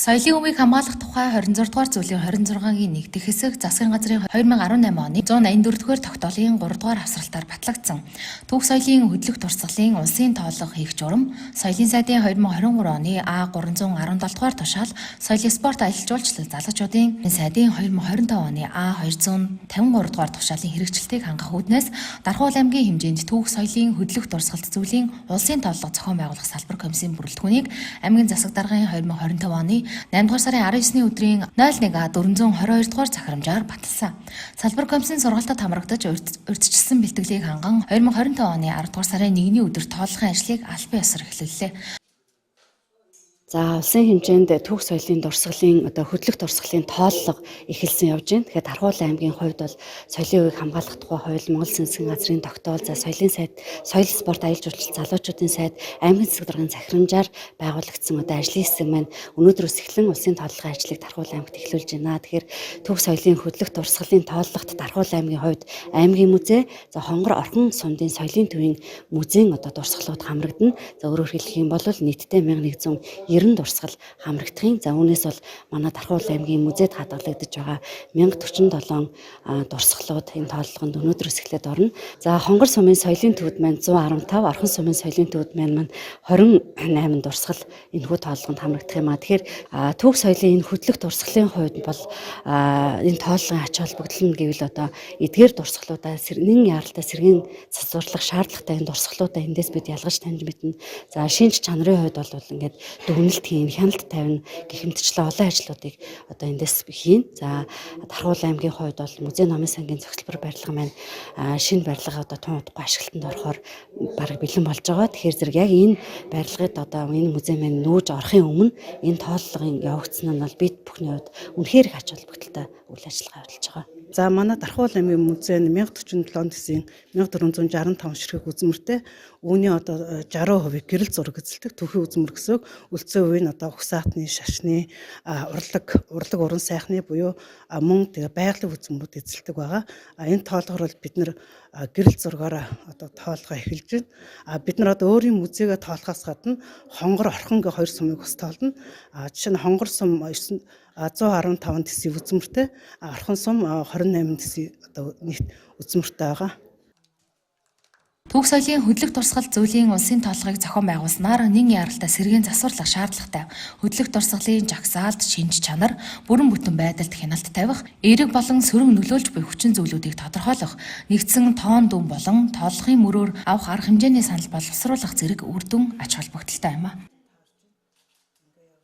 Соёлын өвийг хамгаалах тухай 26 дугаар зүйлийн 26-гийн 1 дэх хэсэг засгийн газрын 2018 оны 184 дугаар тогтоолын 3 дугаар хавсралтаар батлагдсан. Түүх соёлын хөдлөх дурсгалын улсын тооллого хийх журам соёлын сайдын 2023 оны А317 дугаар тушаал, соёлын спорт, аялал жуулчлал, залуучуудын сайдын 2025 оны А253 дугаар тушаалын хэрэгжилтийг хангах үүднээс Дархуул аймгийн хэмжээнд түүх соёлын хөдлөх дурсгалт зүйлийн улсын тооллого зохион байгуулах салбар комиссийн бүрэлдэхүүнийг аймгийн засаг даргын 2025 оны 8 дугаар сарын 19-ний өдрийн 01А 422 дугаар захирамжаар баталсан. Салбар комиссийн сургалтад хамрагдаж урьдчилсан бэлтгэлийг ханган 2025 оны 10 дугаар сарын 1-ний өдөр тооллогын ажлыг албан ёсоор эхлүүллээ. За, улсын хэмжээнд түүх соёлын дурсгалын одоо хөдлөх дурсгалын тооллого эхэлсэн явж байна. Тэгэхээр Дархуул аймгийн хувьд бол соёлын үеийг хамгаалах тухай хууль, Монгол Засгийн газрын тогтоол, за соёлын сайд, соёл, спорт, аялал жуулчлал, залуучуудын сайд, аймгийн засаг даргын захирамжаар байгуулагдсан одоо ажлын хэсэг маань өнөөдрөөс эхлэн улсын тооллогын ажлыг Дархуул аймагт эхлүүлж байна. Тэгэхээр түүх соёлын хөдлөх дурсгалын тооллогот Дархуул аймгийн хувьд аймгийн музей, за Хонгор Орхон сумдын соёлын төвийн музейн одоо дурсгалууд хамрагдана. За, өөрөөр хэлэх юм бол нийтдээ 1190 дурсгал хамрагдахын. За, үүнээс бол манай Дархуул аймгийн музейд хадгалагдаж байгаа 1047 дурсгалууд энэ тооллогонд өнөөдрөөс эхлээд орно. За, Хонгор сумын соёлын төвд маань 115, Орхон сумын соёлын төвд маань 28 дурсгал энэхүү тооллогонд хамрагдах юм а. Тэгэхээр түүх соёлын энэ хөдлөх дурсгалын хувьд бол энэ тооллогын ач холбогдол нь гэвэл одоо эдгээр дурсгалуудаа нэн яаралтай сэргээн засварлах шаардлагатай энэ дурсгалуудаа эндээс бид ялгаж таньж мэднэ. За, шинж чанарын хувьд бол ингээд дүгнэлт хийн, хяналт тавина гэх мэтчлэн олон ажлуудыг одоо эндээс хийн. За, Дархуул аймгийн хувьд бол музей номын сангийн зохицолбор барилга маань шинэ барилга одоо тун удахгүй ашиглалтанд орохоор бараг бэлэн болж байгаа. Тэгэхээр зэрэг яг энэ барилгад одоо энэ музей маань нүүж орохын өмнө энэ тооллогын явагдсан нь бол бид бүхний хувьд үнэхээр их ач холбогдолтой үйл ажиллагаа явуулж байгаа. За, манай Дархуул аймгийн музей нь 1047 төсвийн 1465 ширхэг үзмэртэй. Үүний одоо 60% гэрэл зураг эзэлдэг. Түүхийн үзмэр гэсэн үг. Үлдсэн үе нь одоо угсаатны, шашны, урлаг, уран сайхны буюу мөн тэгээ байгалийн үзмэрүүд эзэлдэг байгаа. Энэ тоолгоор бол бид нар гэрэл зургаараа одоо тоолгоо эхэлж байна. Бид нар одоо өөрийн музейгээ тоолохоос гадна Хонгор, Орхон гэх хоёр сумыг бас тоолно. Жишээ нь Хонгор сум 115 төсвийн үзмэртэй, Орхон сум 28 төсвийн одоо нийт үзмэртэй байгаа. Түүх соёлын хөдлөх дурсгал зүйлийн улсын тооллогыг зохион байгуулснаар нэн яаралтай сэргээн засварлах шаардлагатай. Хөдлөх дурсгалын жагсаалт, шинж чанар, бүрэн бүтэн байдалд хяналт тавих, эерэг болон сөрөг нөлөөлж буй хүчин зүйлүүдийг тодорхойлох, нэгдсэн тоон дүн болон тооллогын мөрөөр авах арга хэмжээний санал боловсруулах зэрэг үр дүн ач холбогдолтой юм а.